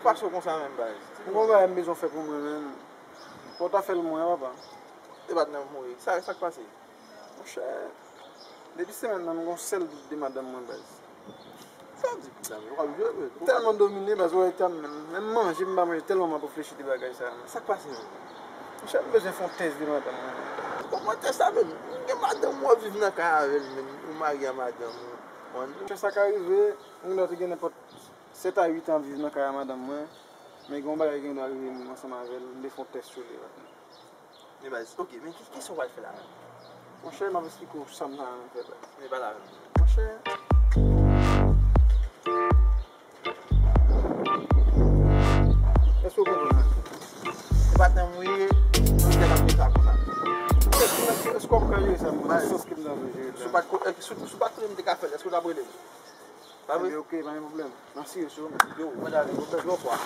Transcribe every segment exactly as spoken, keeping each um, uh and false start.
Pase w konsa menm, baz. M gon bagay m bezwen fè pou mwen menm. Fò w ta fè l mwen, papa. E pa t nan mouri. Sa, sa k pase? Monchè, depi semèn nan, m gon sèl dout de madanm mwen, baz. Sa w di, pitit la, men w ap jwe vre. M tèlman domine, baz, ou wè eta m menm. Menm manje, m pa manje, tèlman m ap reflechi de bagay sa a, menm. Sa k pase, menm? Monchè, m bezwen fè yon tès de madanm mwen, menm. Kòman tès la, menm? M gen madanm, w ap viv nan kay avè l, menm. Ou marye a madanm ou. Monchè, sa ka rive, m gendwa te gen nenpòt sèt a uit an ap viv nan kay a madanm mwen, men gen yon bagay ki gendwa rive m ansanm avè l, m te fè yon tès sou li, baz. Men baz, ok, men ki, kisa w pral fè la menm? Monchè, m ap esplike w sa m ta renmen fè, baz. Men pale avè m. Monchè. Èske w konprann mwen? Se pa t nan mwen ye, nou te ap fè sa konsa. Èske w ap ka jere sa, mwen? Baz, sans ke m ta vle jere la. Si w pa t ko-, si w, si w pa t konnen m te ka fè l, èske w t ap rele m? Pa vre? Ebyen, ok, pa gen pwoblèm. M ap sere sou ou, men. Yo, mwen ta vle, yon fwa.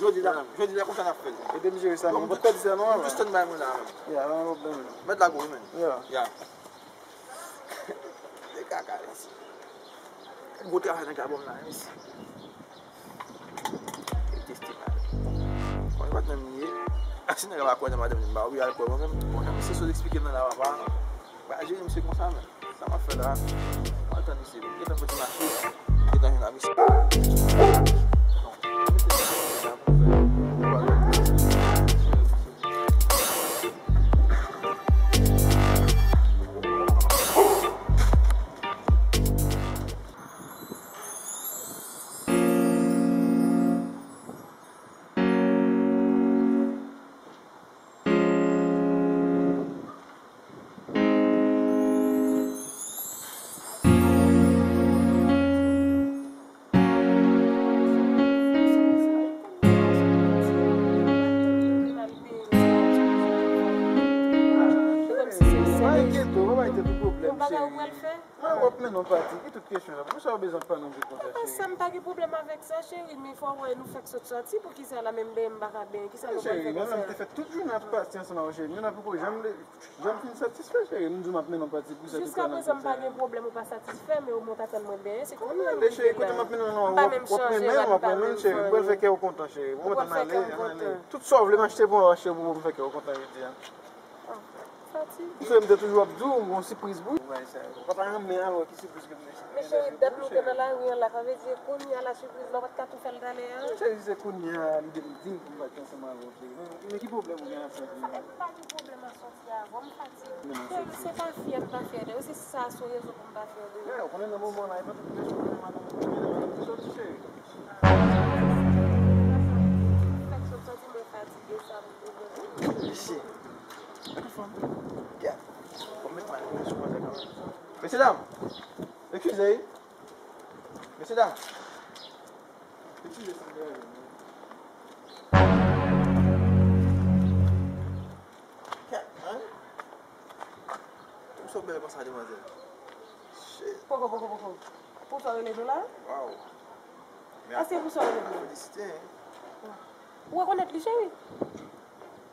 Jodi la, jodi la konsa n ap fè l. Ede m jere sa, men. Ou pa pèdi sa, non, men. Just stand by mwen la, men. Ya, pa gen pwoblèm. Mèt la gwo, men. Ya. Ya. De kaka, mesi. Gwo travay nèg la ban m la, mesi. E teste pa. Kòm e pa t nan mwen ye. A, si nèg la pa kwè nan madanm li, m pa oblije al kwè mwen menm. Bon, jan misye sot eksplike m nan la, papa. Ba, jere misye konsa, men. Sa m ap fè la? M al tann misye. M gentan fè ti mache. M gentan jwenn ak misye. Non. Mete misye la pou m fè. Pa enkyete w, pa bay tèt ou pwoblèm, cheri. Mwen, w ap mennen yon pati, ki tout kesyon sa? Poukisa w bezwen pale anpil konsa, cheri? Papa, sa m pa gen pwoblèm avèk sa, cheri, men fò w wè nou fèk sot sòti, poukisa la menm benyen m pa ka benyen, kisa nou pral fè konsa? Cheri, mwen menm te fè tout jounen ap pati ansanm avè w, cheri, nou nan poko janm, janm fin satisfè, cheri, m di w m ap mennen yon pati, poukisa w te pale anpil sa? Jiskaprezan m pa gen pwoblèm ou pa satisfè, men omwen w ta tann mwen benyen, se kounye a m rive la. Cheri, kote m ap mennen w lan, w ap renmen l, cheri, m pral fè kè w kontan, cheri, mwen menm ale, ann ale. Tout sa w vle m achte pou w, achte pou w, m fè kè w kontan jodi a. Ah, Fati. Ou se m te toujou ap di w, m gon sipriz pou ou. Ou pa ta renmen al wè ki sipriz ke m te. Men cheri, dat nou te nan lari an la, sa vle di kounye a la sipriz la, ou pa t ka tou fè l talè a? Cheri, se kounye a li te vin di m pou m pa t ansanm avè w, cheri. Men, men ki pwoblèm ou gen ak Santi? Sa, e pa gen pwoblèm ak Santi avè w, m fatige. Cheri, se pa fyè m pa fyè de ou, se sa sou rezon pou m pa fyè de ou. Ou konnen nan moman la, e pa tout kesyon pou madanm ou, cheri. Fèk sot Santi mwen fatige sa m. Mesye. Gad. Bon, met mal sou kòzè kanmenm. Mesye dam. Eskize, wi. Mesye dam. Eskize, sa m deranje nou. Gad, man. Ou sou bèl konsa, demwazèl. Shit. Poko, poko, poko. Pou sa w rele tou la? Waw. Èske pou sa w rele tou la? Felisite, hein. Ou rekonèt li, cheri?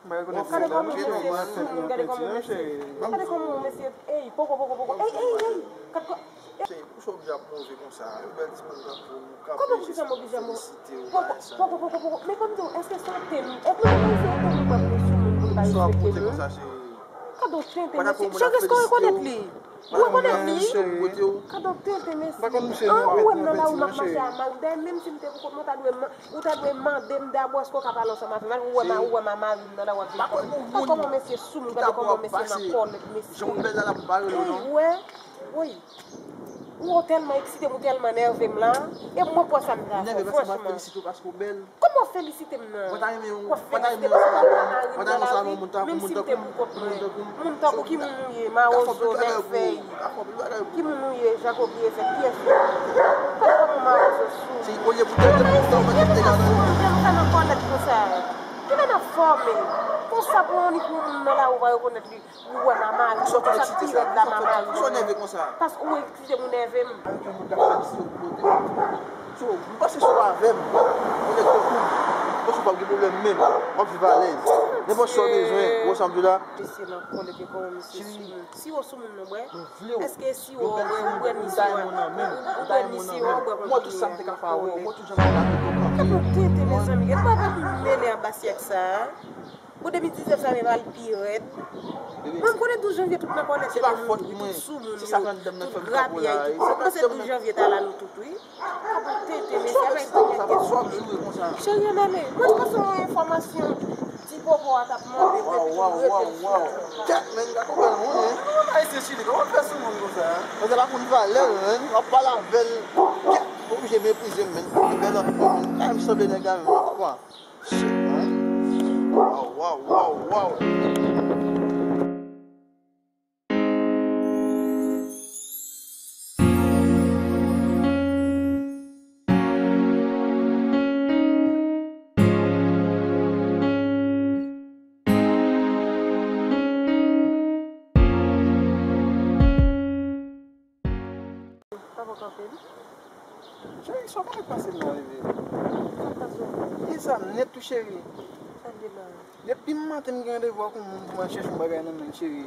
Gade kòman mesye sou moun, gade kòman mesye, gade kòman mesye, ey, poko, poko, poko, ey, ey, ey, gade kò-, Cheri, poukisa w oblije ap move konsa? Yon bèl timoun tankou ou, kòman poukisa m oblije ap move? Poko, poko, poko, poko, men ban m di w, èske se yon tèm, èske nou pa ese yon tèm nou pran pou sou moun pou n pa respekte moun? Gade yon tenten mesye, cheri, èske w rekonèt li? Ou rekonèt li? Gade yon tenten mesye. An, ou wè m nan lari m ap mache a mari m, dayè menm si m te pou kont mwen, ou ta dwe man-, ou ta dwe mande m dabò èske w ka pale ansanm avè m. Ou wè ma-, ou wè ma-, mari m nan lari w ap vin pale. Gade kòman mesye sou moun, gade kòman mesye nan kòlèt mesye. Ey, ou wè, woy. Ou tèlman eksite m, ou tèlman nève m la. E mwen kwè sa m ta fè w, franchman. Kòman w felisite m nan? W ap felisite m pou mari m nan lari, menm si m te pou kont mwen. Moun tankou ki moun ou ye, mawozo, nègvèy. Ki moun ou ye, Jakobi efèk, kiyès ou ye? Gad kòman mawozo sou. Kòman ou fè nan kòlèt konsa? Kilè n ap fòme? Konsa pou annik yon moun nan lari ou pa rekonèt li. Ou wè m a mari, konsa pi rèd la m a mari. Paske ou eksite m, ou nève m. So, m panse si w avè m, yon nèg tankou m, m panse w p ap gen pwoblèm menm, w ap viv alèz. Nenpòt sa w bezwen, ou sanble la. Mesye nan kòlè ke kòman mesye sou moun. Siwo sou moun nou bwè? Èske siwo w bwè, ou bwè ni siwo a? Ou bwè ni siwo a, ou bwè kontinye kòlè? Gad yon tenten, mezanmi, gad pa pa pou mele anba syèk sa a. Pou depi diznèf sa, men pral pi rèd. Mwen, m konnen douz janvye tout nan kòlè, se pa fòt mwen, tout sou moun yo, tout grapyay, tout. Mwen panse douz janvye ta la nou tout, wi. Gad yon tenten, mesye, avèk tout nèg. Cheri, ann ale. Mwen, se yon enfòmasyon. Ti popo a t ap mande mwen pou m rete l sou. Kèt, men, m ka konprann ou, men. Kòman Ayisyen Chili, kòman fè sou moun konsa, hein? Mwen, se pa konn valè l, men. W ap pale avè l. Kèt, oblije meprize m, men. Li bèl anpil, men. Kay m sanble nèg la, men. Shit, man. Waw, waw, waw, waw. Pa pran kanpe, non. Cheri, sa w konn pase m nan reve? Sa k pase w? Li sa nèt tou, cheri. Sa l ye la? Depi maten m gen randevou ak yon moun pou m al chèche yon bagay nan men l, cheri.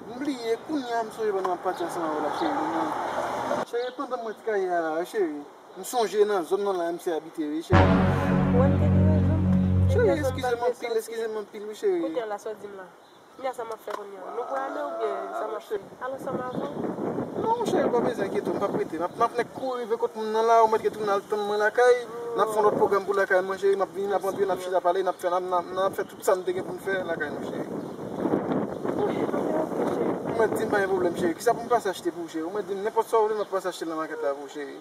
M bliye, kounye a m sonje pandan m ap pati ansanm avè w la, cheri. Cheri, pandan mwen t kay a la, cheri. M sonje nan zòn nan la, misye abite, wi, cheri. Ou wè m te gen rezon. Cheri, eskize m anpil, eskize m anpil, wi, cheri. Kounye a la, sa w di m la? Kounye a sa m ap fè kounye a? Nou prale oubyen sa m ap fè? Al ansanm avè w? Non, cheri, pa bezwen enkyete w, m p ap rete. M ap, m ap nèk kouri rive kot moun nan la, ou mèt gen tounen al tann mwen lakay. N ap fè yon lòt pwogram pou lakay mwen, cheri, m ap vini, n ap antre, n ap chita pale, n ap fè, n ap, n ap, n ap fè tout sa n te gen pou n fè lakay nou, cheri. Ou mèt di m pa gen pwoblèm, cheri. Kisa pou m pase achte pou ou, cheri? Ou mèt di m nenpòt sa w vle, m ap pase achte l nan makèt la pou ou, cheri.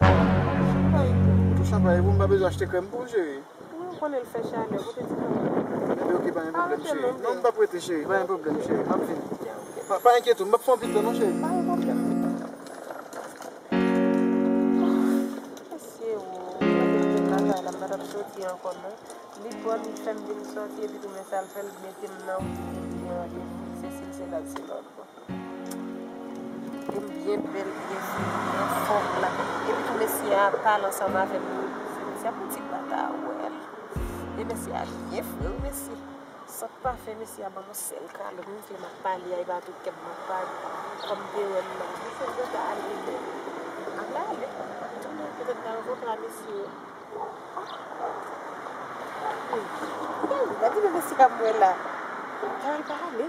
Chanpay. Ou tou chanpay pou m pa bezwen achte krèm pou ou, cheri. Ou konnen l fè chalè, pote ti kanpe. Ebyen, oke, pa gen pwoblèm, cheri. Non, m p ap rete, cheri. Pa gen pwoblèm, cheri. M ap vini. Pa, pa enkyete w, m p ap fè w pita, non, cheri. Pa gen pwoblèm. Mesye, o, mwen te vin lakay la, m pa t ap soti ankò, non. Li pran m, li fè m vin soti, epi tou men sa l fè, l mete m nan wout, li vin gen randevou, li sesi, l sela, l se lòt. E m byen bèl, byen fre, byen fòm la. Epi tou mesye a pale ansanm avè m. Mesye a pou ti bata wè l. E mesye a byen fre wi mesye. Sa k pa fè mesye a ban m yon sèl kalòt, m fè m ap pale a, e pa tout kè m ap pale. Kòm te wè m nan. Mesye m gentan ale. Ap la ale. Tounen petèt nan rankontre a mesye yo. Gade men mesye a m wè la. Kay pa ale.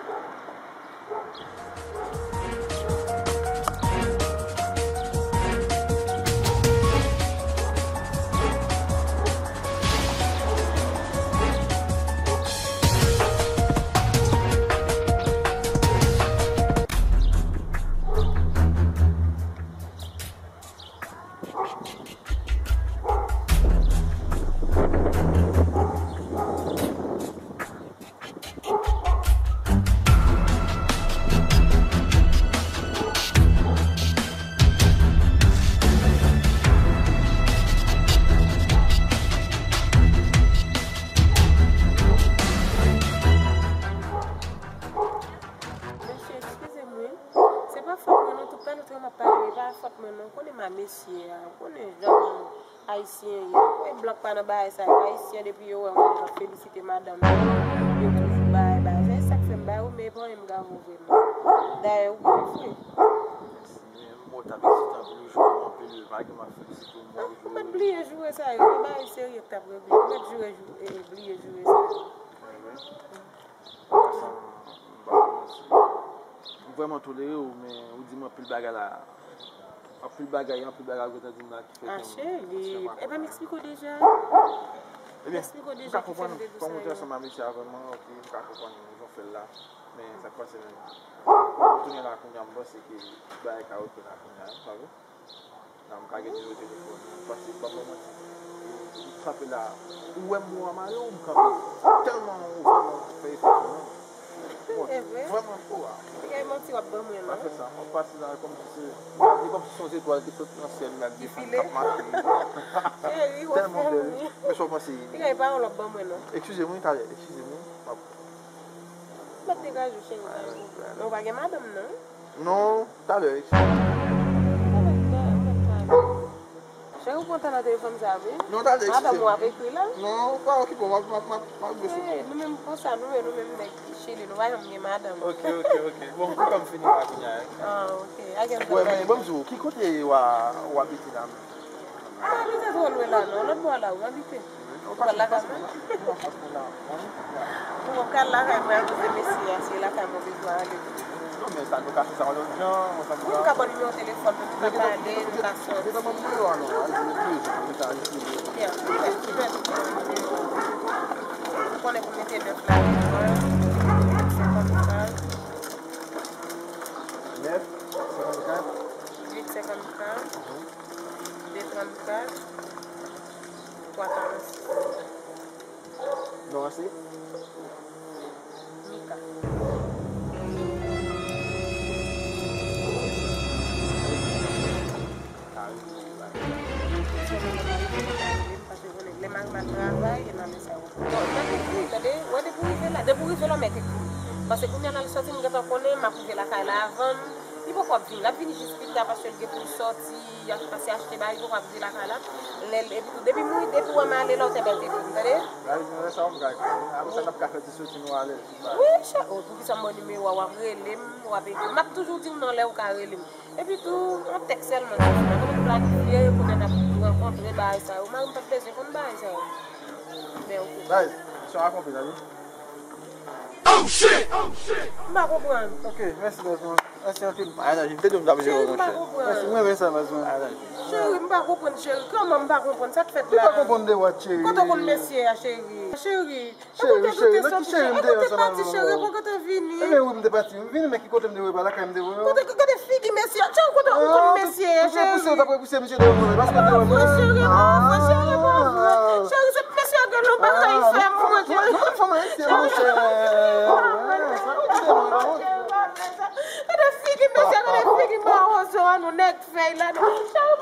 Mesye, eskize m wi. Se pa fòt mwen non, tout talè m ap pale, e pa fòt mwen non. Ou konnen m a mesye a, ou konnen jan ayisyen ye. Ou wè blan k pa nan bagay sa yo, ayisyen depi yo wè yon moun ap felisite madanm yo, yo toujou bay, bay. Se sa k fè m bay ou, men e pa anyen m gade w vrèman. Dayè, ou byen fre. Mèsi, men m wè w t ap eksite anpil, ou joure m anpil, pa gen m ap felisite w, m wè w joure. Ou mèt bliye joure sa yo, se bagay serye k t ap regle. Ou mèt joure, joure, e, bliye joure sa yo. Sa m, m pa konnen si m vrèman tolere w, men ou di m anpil bagay la. Anpil bagay, anpil bagay ou gentan di m la ki fè ke m... A, cheri, e pa m eksplike w deja? Ebyen, m ka konprann kòm ou te ansanm a mesye a vrèman, ok, m ka konprann jan w fè l la. Men sa k pase menm? Kòm ou tounen la kounye a, m panse ke tout bagay ka reprann la kounye a, pa vre? Nan, m ka gen nimewo telefòn ou, paske m p ap ba w manti. M kanpe la, ou wè m wè w a mare w, m kanpe. Tèlman ou vrèman fè efò sou mwen. Bon, vrèman fò a. Piga e manti w ap ban mwen la. Pa fè sa, m ap pase la kòmsi se, m gade kòmsi se yon zetwal ki sot nan syèl la, ki desann, k ap mache. Tèlman bèl. Men sa w panse? Piga e pawòl w ap ban mwen non. Eskize m wi, talè, eskize m wi. M ap... Mèt degaje w cheri, pa gen pwoblèm. Men w pa gen madanm non. Non, talè, eskize m. Ou mèt, ou mèt talè. Ou kontan nan telefòn sa, wi? Non, tande, madanm ou ap ekri la? Non, pa okipe w, m ap, m ap, m ap, m ap gwe sou. Eh, nou menm konsa, nou menm, nou menm nèg Chili, nou pa janm gen madanm. Ok, ok, ok. Bon, pou kòm fini la kounye a, hein? Ah, ok. Wè, men bon, m di w, ki kote w a, w abite la menm? Ah, nou te twò lwen la, non. Lòt bò la, ou abite. Ou pral lakay mwen? Ou pral lakay mwen akoz de mesye a, se lakay mwen bezwen ale. Non, men sa, nou ka fè sa yon lòt jan, yon lòt jan. Wi, m ka ba w nimewo telefòn mwen, nou ka pale, nou ka sòti. Mete ban m nimewo a non, a di, mete sa, a di. Byen, m fè, m fè nimewo. Ou konnen pou mete nèf la, nèf senkannkat. Nèf senkannkat. Uit senkannkat. De trannkat, twa karannsis. Non an se? Mika. Paske konnen lè mari m al travay, e nan lè sa yo. Bon, mèt ekri, tande, wè depi w rive la, depi w rive la, mèt ekri. Paske kounye a n al sòti, m gentan konnen, m ap rive lakay la avan l. Li poko ap vini, l ap vini jis pita paske l gen pou l sòti, y ap pase achte bagay, li poko ap vini lakay la. Lè, epi tou, depi m, depi w wè m ale la, w te mèt ekri m, tande? Guys, mwen sa yon bagay. Apre sa, n ap ka fè ti soti nou alèz. Wi, chè, oh, poukisa m ba w nimewo a, w ap rele m, w ap ekri m. M ap toujou di w non lè w ka rele m. Epi tou, yon tèks sèlman, mwen menm m planifye, kounye a n ap rankontre, bagay sa yo. Mari m pa t bezwen konn bagay sa yo. Men, ok. Guys, misyon akonpli, tande? Oh shit! Oh shit! M pa konprann. Ok, mèsi, baz mwen. Mèsi anpil. Ay, nan, m te di w m t ap jere w, monchè. Cheri, m pa konprann. Mèsi, mwen menm sa, baz mwen. Cheri, m pa konprann, cheri. Kòman m pa konprann? Sa k fèt la? Ou pa konprann de what, cheri? Kote w konn mesye a, cheri? Cheri. Cheri, nan ki cheri m te ye ansanm avè w? Cheri, pou kote vini? Ebyen, wi, m te pati. M vini, men ki kote m te voye pa lakay m te voye w? Kote, kote figi mesye a? Cheri, kote ou konn mesye a, cheri? Ou te pouse, ou t ap repouse misye deyò mwen, paske m te wè mwen. Cheri, pa vre, cheri, pa vre. Cheri, se mesye a gen lou bagay fè mwen. Cheri, pa vre, cheri, pa vre. Gade figi mesye a, gade figi mawozo a, nou nèg fèy la, nou. Cheri,